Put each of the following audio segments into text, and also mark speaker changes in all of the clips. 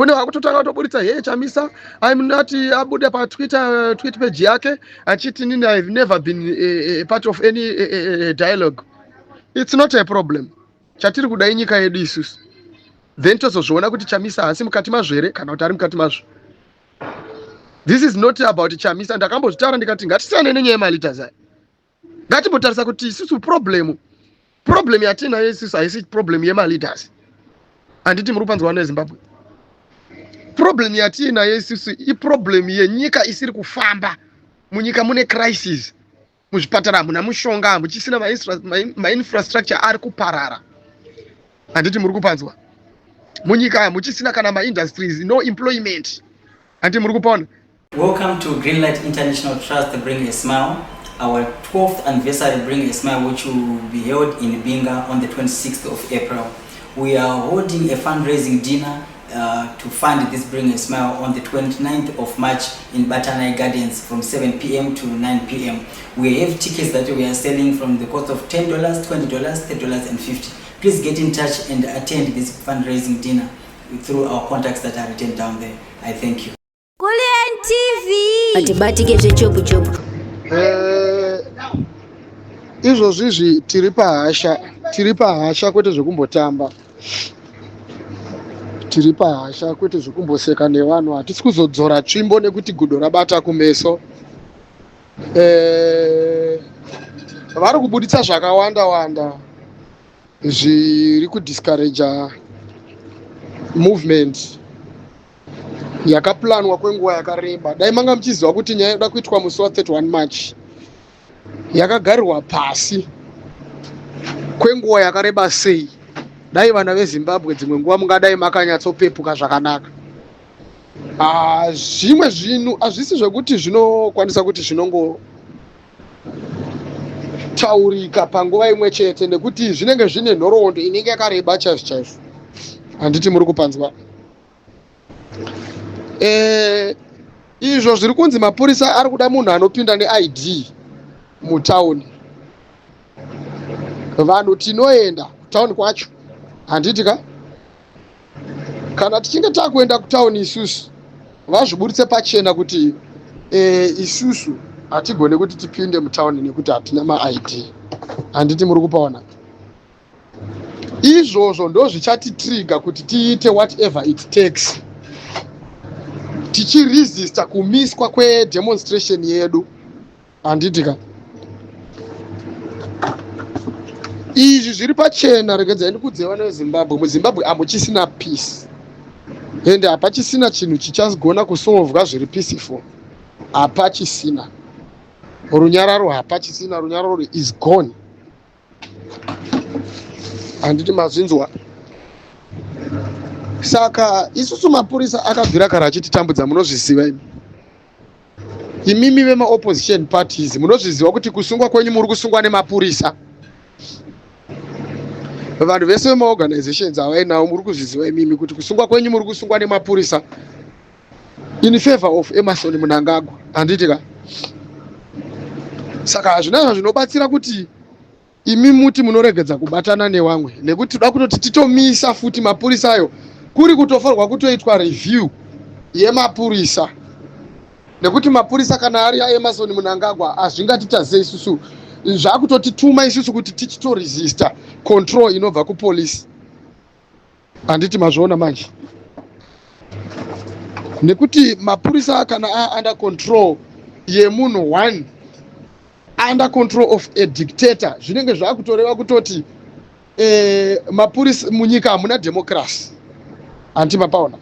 Speaker 1: Kune vakutotanga kutoburitsa heye Chamisa I'm not abuda paTwitter tweet page yake achiti nini I've never been a part of any a dialogue. It's not a problem. Chatiri kuda inyika yedu isusu. Then tozozviona kuti Chamisa haasi mukati mazvo here kana kuti ari mukati mazvo. This is not about Chamisa. Ndakambozvitaura ndikati ngatisiyane nenyaya yemaleaders aya. Ngatimbotarisa kuti isusu problem yatinayo isusu haisi problem yemaleaders. Handiti muri kupanzwa neZimbabwe. Problem yatiinayo isusu iproblem yenyika isiri kufamba. Munyika mune crisis. Muzvipatara hamuna mushonga, hamuchisina mainfrastructure ari kuparara. Handiti muri kupanzwa. Munyika hamuchisina kana maindustries, no employment. Handiti muri kupaona.
Speaker 2: Welcome to Greenlight International Trust Bring a Smile, our 12th anniversary Bring a Smile, which will be held in Binga on the 26th of April. We are holding a fundraising dinner to fund this Bring a Smile on the 29th of March in Batanai Gardens from 7 p.m. to 9 p.m. We have tickets that we are selling from the cost of $10, $20, $30 and $50. Please get in touch and attend this fundraising dinner through our contacts that are written down there. I thank you.
Speaker 3: Kulliant TV.
Speaker 4: Atibatike zvechobu chobu.
Speaker 1: Izvozvi izvi tiri pahasha, tiri pahasha kwete zvekumbotamba. Tiri pahasha kwete zvekumboseka nevanhu. Hatisi kuzodzora tsvimbo nekuti gudo rabata kumeso. Vari kubuditsa zvakawanda wanda zviri kudiscourager movement yakaplanwa kwenguva yakareba. Dai manga muchiziva kuti nyaya yoda kuitwa musi wa 31 March yakagarirwa pasi kwenguva yakareba sei, dai vana veZimbabwe dzimwe nguva mungadai makanyatsopepuka zvakanaka. Zvimwe zvinhu hazvisi zvekuti zvinokwanisa kuti zvinongotaurika panguva imwe chete, nekuti zvinenge zvine nhoroondo inenge yakareba chaizvo chaizvo. Handiti muri kupanzwa? Izvo zviri kunzi mapurisa ari kuda munhu anopinda neID mutauni. Vanhu tinoenda kutauni kwacho, handiti ka? Kana tichinge takuenda kutauni isusu, vazviburitse pachena kuti isusu hatigone kuti tipinde mutauni nekuti hatina maID. Handiti muri kupaona? Izvozvo ndo zvichatitrigger kuti tiite whatever it takes tichiresista kumiswa kwedemonstration yedu. Handiti ka? Izvi zviri pachena. Regedzai ndikudze vana veZimbabwe, muZimbabwe hamuchisina peace ende hapachisina chinhu chichagona kusolvwa zviri peaceful. Hapachisina runyararo, hapachisina runyararo, is gone. Handiti mazvinzwa? Saka isusu mapurisa akabvira kare achititambudza, munozviziva imi. Imimi vemaopposition parties munozviziva kuti kusungwa kwenyu muri kusungwa nemapurisa. Vanhu vese vemaorganizations avainawo muri kuzviziva imimi kuti kusungwa kwenyu muri kusungwa nemapurisa in favor of Emmerson Mnangagwa. Handiti ka? Saka hazvina zvinobatsira kuti imi muti munoregedza kubatana nevamwe, nekuti toda kutoti titomisa futi mapurisa ayo. Kuri kutofanirwa kutoitwa review yemapurisa, nekuti mapurisa kana ari aEmmerson Mnangagwa hazvingatitazise isusu. Zvakutotituma isusu kuti tichitoresista control inobva kupolisi. Handiti mazviona manje? Nekuti mapurisa kana a under control yemunhu one, under control of a dictator, zvinenge zvakutoreva kutoti mapurisa munyika hamuna democracy. Handiti mapaona?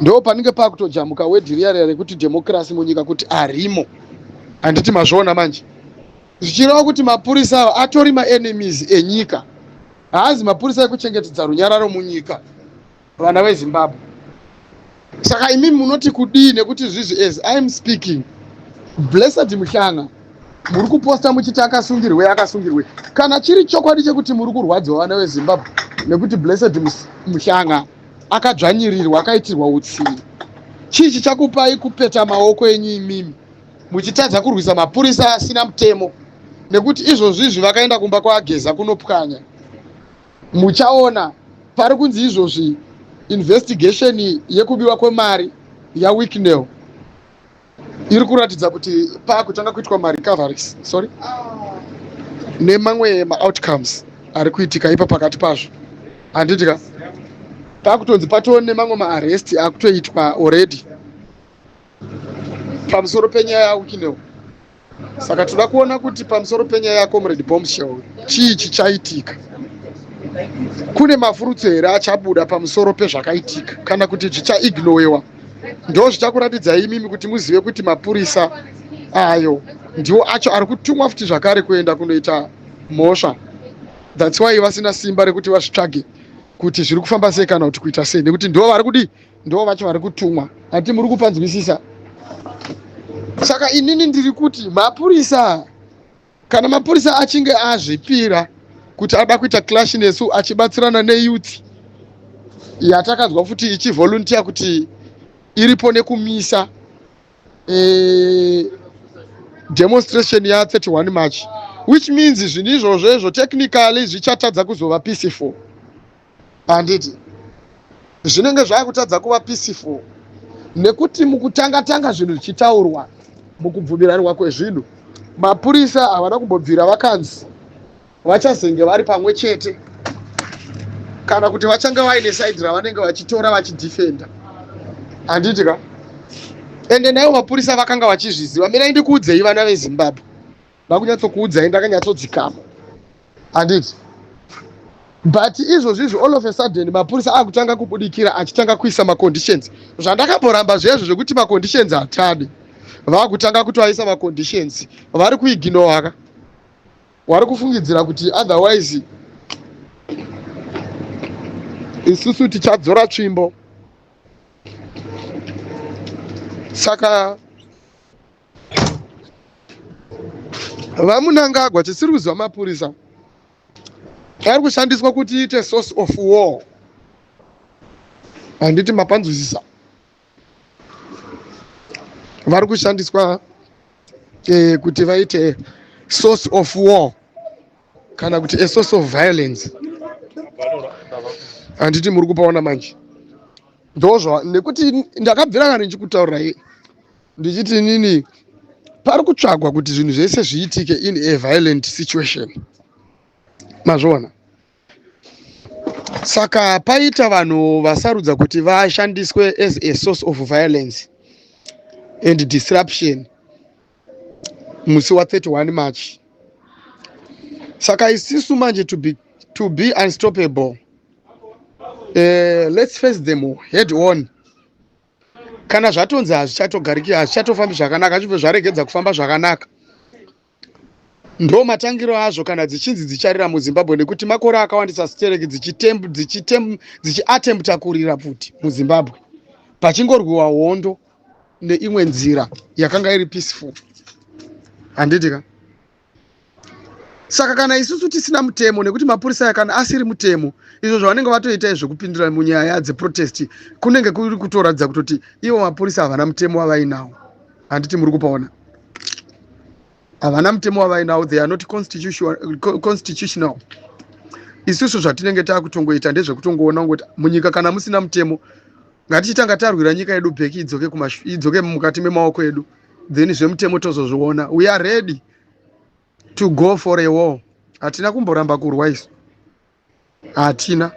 Speaker 1: Ndo panenge pakutojamuka word riya riya rekuti democracy munyika kuti arimo. Handiti mazviona manje? Zvichireva kuti mapurisa ava atori maenemies enyika, haazi mapurisa ekuchengetedza runyararo munyika, vana veZimbabwe. Saka imi munoti kudii? Nekuti zvizvi, as I am speaking, Blessed Muhlanga muri kuposta muchiti akasungirwe, akasungirwe. Kana chiri chokwadi chekuti muri kurwadziwa, vana veZimbabwe, nekuti Blessed Muhlanga akadzvanyirirwa, akaitirwa utsinye, chii chichakupai kupeta maoko enyu imimi muchitadza kurwisa mapurisa asina mutemo? Nekuti izvozvizvi vakaenda kumba kwaGeza kunopwanya, muchaona pari kunzi izvozvi. Investigation yekubiwa kwemari yaWicknell iri kuratidza kuti paakutanga kuitwa marecoveries, sorry, nemamwe maoutcomes ari kuitika ipa pakati pazvo, handiti ka? Pakutonzi patoo nemamwe maarrest akutoitwa already pamusoro penyaya yaWicknell. Saka toda kuona kuti pamusoro penyaya yaComrade Bombshell chii chichaitika. Kune mafurutso here achabuda pamusoro pezvakaitika, kana kuti zvichaignowewa? Ndo zvichakuratidzai imimi kuti muzive kuti mapurisa ayo ndiwo acho ari kutumwa futi zvakare kuenda kunoita mhosva. That's why vasina simba rekuti vazvitsvage kuti zviri kufamba sei kana kuti kuita sei, nekuti ndo vari kudii, ndo vacho vari kutumwa. Hati muri kupanzwisisa? Saka inini ndiri kuti mapurisa, kana mapurisa achinge azvipira kuti ada kuita clash nesu achibatsirana neyouth yatakanzwa futi ichivolunteer kuti iripo nekumisa demonstration ya31 March, which means zvinhu izvozvo izvo technically zvichatadza kuzova peaceful, handiti? Zvinenge zvakutadza kuva peaceful nekuti mukutanga tanga zvinhu zvichitaurwa, mukubvumiranwa kwezvinhu, mapurisa havana kumbobvira vakanzi vachazenge vari pamwe chete kana kuti vachange vaine side ravanenge vachitora vachidefenda, handiti ka? Ende naivo mapurisa vakanga vachizviziva. Mirai ndikuudzei, vana veZimbabwe, ndakunyatsokuudzai ndakanyatsodzikama, handiti? But izvozvo izvi, all of a sudden mapurisa akutanga kubudikira achitanga kuisa maconditions. Zvandakamboramba zvezvo zvekuti maconditions hatadi, vakutanga kutoaisa maconditions. Vari kuignora ka, vari kufungidzira kuti otherwise isusu tichadzora tsvimbo. Saka vaMunangagwa, tisiri kuziva, mapurisa ari kushandiswa kuti iite source of war, handiti mapanzwisisa? Vari kushandiswa kuti vaite source of war kana kuti a source of violence, handiti muri kupaona manje? Ndozva nekuti ndakabvira kare ndichikutaurirai ndichiti nini pari kutsvagwa kuti zvinhu zvese zviitike in a violent situation, mazviona? Saka paita vanhu vasarudza kuti vashandiswe as a source of violence and disruption musi wa31 March. Saka isisu manje, to be unstoppable, let's face them head on. Kana zvatonzi hazvichatogariki, hazvichatofambi zvakanaka, zvibve zvaregedza kufamba zvakanaka, ndo matangiro azvo. Kana dzichinzi dzicharira muZimbabwe, nekuti makore akawandisa stereki dzichiatempta kurira pfuti muZimbabwe, pachingorwiwa hondo neimwe nzira yakanga iri peaceful, handiti ka? Saka kana isusu tisina mutemo, nekuti mapurisa aya kana asiri mutemo, izvo zvavanenge vatoita zvekupindira munyaya dzeprotest kunenge kuri kutoratidza kutoti ivo mapurisa havana mutemo wavainawo, handiti muri kupaona? Havana mutemo wavainawo, they are not constitutional. Isusu zvatinenge taakutongoita ndezvekutongoona kuti munyika kana musina mutemo, ngatichitanga tarwira nyika yedu back, idzoke mukati memaoko edu, then zvemutemo tozozviona. We are ready to go for a war. Hatina kumboramba kurwa isu, hatina,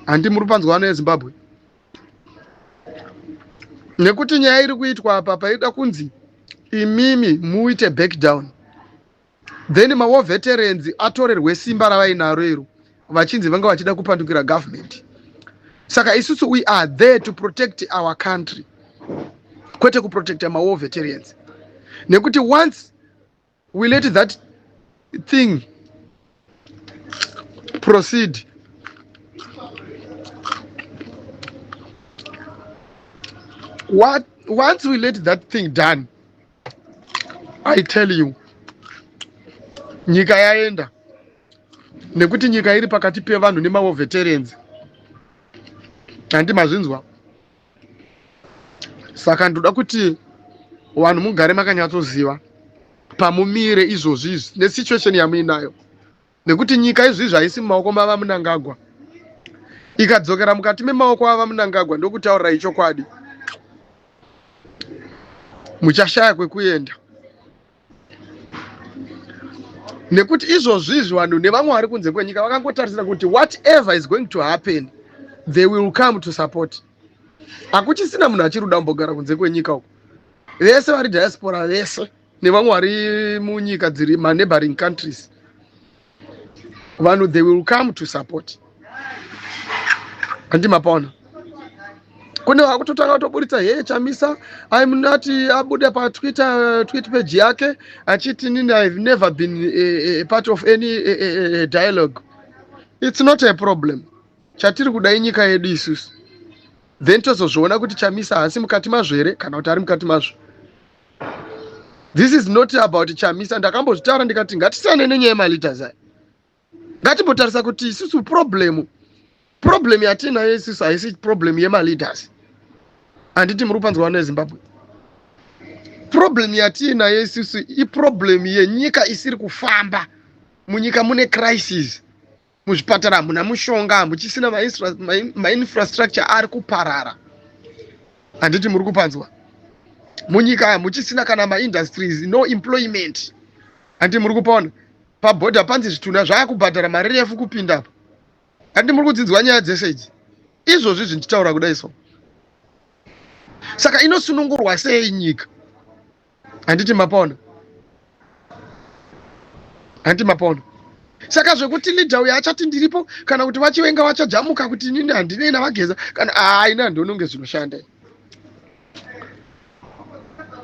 Speaker 1: handi muri panzwa, vana yeZimbabwe? Nekuti nyaya iri kuitwa apa, paida kunzi imimi muite back down, then mawar veterans atorerwe simba ravainaro iro, vachinzi vanga vachida kupandukira government. Saka isusu we are there to protect our country, kwete kuprotecta mawar veterans, nekuti once we let that thing proceed, what, once we let that thing done, I tell you, nyika yaenda, nekuti nyika iri pakati pevanhu nemawar veterans, handi mazvinzwa? Saka ndoda kuti vanhu mugare makanyatsoziva pamumire izvozvi izvi nesituation yamuinayo, nekuti nyika izvizvi haisi mumaoko mava Munangagwa. Ikadzokera mukati memaoko avaMnangagwa, ndokutaurirai chokwadi, muchashaya kwekuenda, nekuti izvozvi izvi vanhu nevamwe vari kunze kwenyika vakangotarisira kuti whatever is going to happen, they will come to support. Hakuchisina munhu achiri kuda kumbogara kunze kwenyika uko. Vese vari diaspora, vese nevamwe vari munyika dziri maneighboring countries, vanhu, they will come to support. Handi mapaona kune vakutotanga kutoburitsa, "He, Chamisa aimunati abuda paTwitter, tweet page yake achiti, 'Nini, I've never been a part of any a dialogue.'" It's not a problem. Chatiri kuda inyika yedu isusu. Then tozozviona kuti Chamisa haasi mukati mazvo here kana kuti ari mukati mazvo. This is not about Chamisa. Ndakambozvitaura ndikati ngatisiyane nenyaya yemaleaders aya, ngatimbotarisa kuti isusu problem yatinayo isusu haisi problem yemaleaders. Handiti muri kupanzwa, vana veZimbabwe? Problem yatiinayo isusu iproblem yenyika isiri kufamba. Munyika mune crisis, muzvipatara hamuna mushonga, hamuchisina mainfrastructure ari kuparara. Handiti muri kupanzwa? Munyika hamuchisina kana maindustries, no employment. Handiti muri kupaona pabhodha panzi zvitunha zvaakubhadhara mari refu kupindapo? Handiti muri kudzinzwa nyaya dzese idzi izvozvi zvindichitaura kudai? So saka inosunungurwa sei nyika? Handiti mapaona? Handiti mapaona? Saka zvekuti leader uyo achati ndiripo, kana kuti vaChiwenga vachajamuka kuti inini handinei navaGeza, kana haina, handioni kunge zvinoshanda.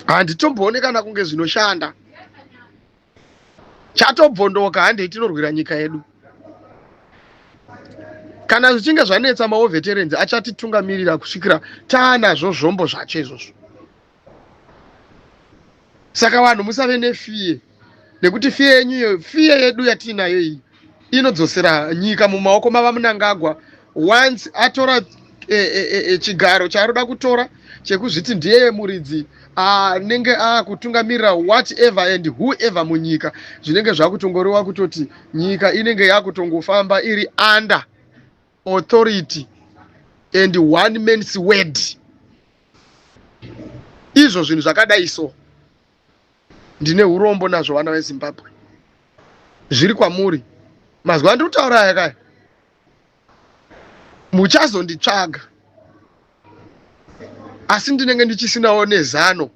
Speaker 1: Handitomboone kana kunge zvinoshanda. Chatobvondoka, handei tinorwira nyika yedu. Kana zvichinge zvanetsa, mawar veterans achatitungamirira kusvikira taanazvo zvombo zvacho izvozvo. Saka vanhu musave nefear, nekuti fear yenyu iyo, fear yedu yatiinayo iyi, inodzosera nyika mumaoko mava Munangagwa. Once atora chigaro chaaroda kutora chekuzviti ndiye muridzi, anenge akutungamirira whatever and whoever munyika, zvinenge zvakutongoriwa kutoti nyika inenge yakutongofamba iri under authority and one man's word. Izvo zvinhu zvakadai so, ndine urombo nazvo, vana veZimbabwe. Zviri kwamuri. Mazuva andiri kutaura aya kaya, muchazonditsvaga, asi ndinenge ndichisinawo nezano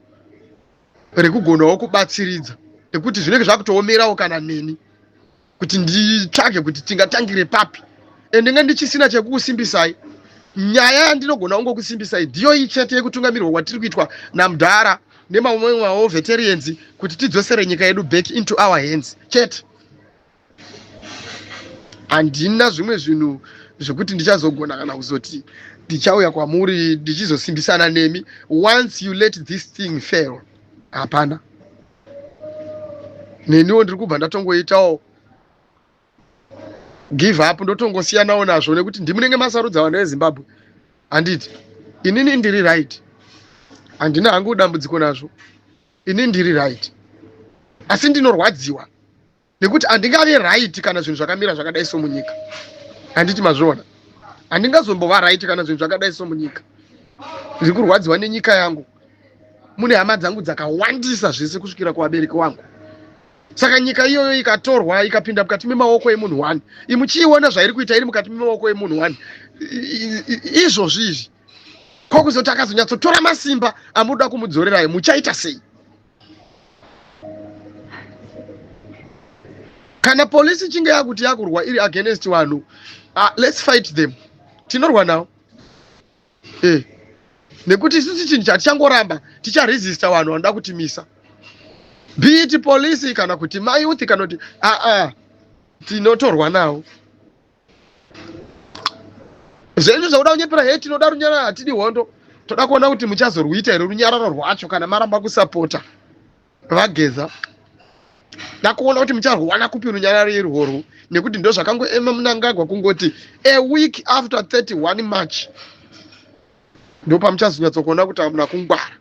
Speaker 1: rekugonawo kubatsiridza, nekuti zvinenge zvakutoomerawo kana neni kuti nditsvage kuti tingatangire papi. Ndinge ndichisina chekukusimbisai. Nyaya yandinogona kungokusimbisai ndiyo iyi chete yekutungamirwa kwatiri kuitwa namudhara nemamwe mawar veterans kuti tidzosere nyika yedu back into our hands chete. Handina zvimwe zvinhu zvekuti ndichazogona kana kuzoti ndichauya kwamuri ndichizosimbisana nemi once you let this thing fail. Hapana. Neniwo ndiri kubva ndatongoitawo give up, ndotongosiyanawo nazvo, nekuti ndimunenge masarudza, vanhu veZimbabwe. Handiti inini ndiri right? Handina hangu dambudziko nazvo. Ini ndiri right, asi ndinorwadziwa nekuti handingave right kana zvinhu zvakamira zvakadai somunyika. Handiti mazviona? Handingazombova right kana zvinhu zvakadai somunyika. Ndiri kurwadziwa nenyika yangu. Mune hama dzangu dzakawandisa, zvese kusvikira kuvabereki vangu. Saka nyika iyoyo ikatorwa, ikapinda mukati memaoko emunhu one, imuchiiona zvairi kuita, iri mukati memaoko emunhu one izvozvi izvi, kwakuzoti akazonyatsotora masimba amunoda kumudzorerai, muchaita sei? Kana polisi ichinge yakuti yakurwa iri against vanhu, let's fight them. Tinorwa navo, nekuti isusu chinhu chatichangoramba, ticharesista vanhu vanoda kutimisa, be it polisi kana kuti mayouth kana kuti aa, tinotorwa navo. Zvenyu zvakuda kunyepera, "He, tinoda runyararo, hatidi hondo," toda kuona kuti muchazorwuita here runyararo rwacho kana maramba kusapota vaGeza. Ndakuona kuti mucharwana kupi runyararo irworwo, nekuti ndo zvakangoema Munangagwa kungoti a week after 31 March, ndo pamuchazonyatsokuona kuti hamuna kungwara.